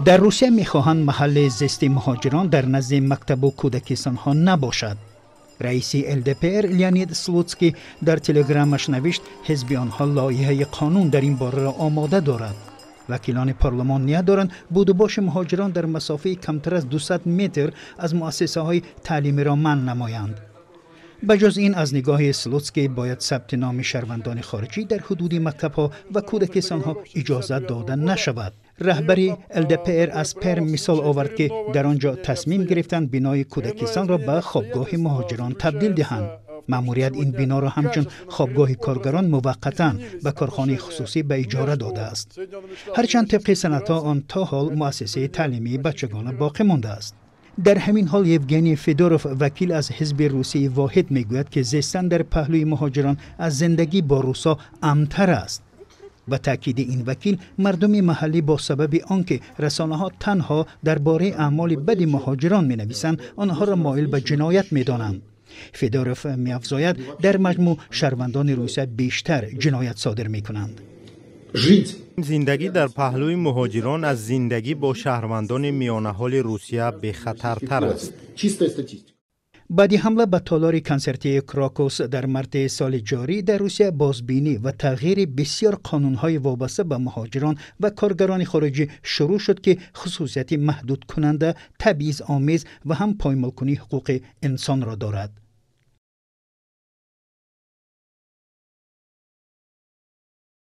Дар Русия мехоҳанд маҳалли зисти муҳоҷирон дар назди мактабу кӯдакистонҳо набошад. Раиси ЛДПР Леонид Слуцкий дар телеграмаш навишт, ҳизби онҳо лоиҳаи қонун дар ин бораро омода дорад. Вакилони парлумон ният доранд будубоши муҳоҷирон дар масофаи камтар аз 200 метр аз муассисаҳои таълимиро манъ намоянд. Ба ҷуз ин, аз нигоҳи Слуцкий, бояд сабти номи шаҳрвандони хориҷӣ дар ҳудуди мактабҳо ва кӯдакистонҳо иҷозат дода нашавад. Раҳбари ЛДПР аз Перм мисол овард, ки дар он ҷо тасмим гирифтанд бинои кӯдакистонро ба хобгоҳи муҳоҷирон табдил диҳанд. Маъмурият ин биноро ҳамчун хобгоҳи коргарон муваққатан ба корхонаи хусусӣ ба иҷора додааст, ҳарчанд тибқи санадҳо он то ҳол муассисаи таълимии бачагона боқӣ мондааст. Дар ҳамин ҳол Евгений Федоров, вакил аз ҳизби Русияи воҳид, мегӯяд, ки зистан дар паҳлӯи муҳоҷирон аз зиндагӣ бо русо амнтар аст. Ба таъкиди ин вакил, мардуми маҳаллӣ бо сабаби он ки расонаҳо танҳо дар бораи аъмоли бади муҳоҷирон менависанд, онҳоро моил ба ҷиноят медонанд. Федоров меафзояд, дар маҷмӯъ шаҳрвандони Русия бештар ҷиноят содир мекунанд. Зиндагӣ дар паҳлӯи муҳоҷирон аз зиндагӣ бо шаҳрвандони миёнаҳоли Русия бехатартар аст. Баъди ҳамла ба толори консертии Крокус дар марти соли ҷорӣ, дар Русия бозбинӣ ва тағйири бисёр қонунҳои вобаста ба муҳоҷирон ва коргарони хориҷӣ шурӯъ шуд, ки хусусияти маҳдудкунанда, табъизомез ва ҳам поймолкунии ҳуқуқи инсонро дорад.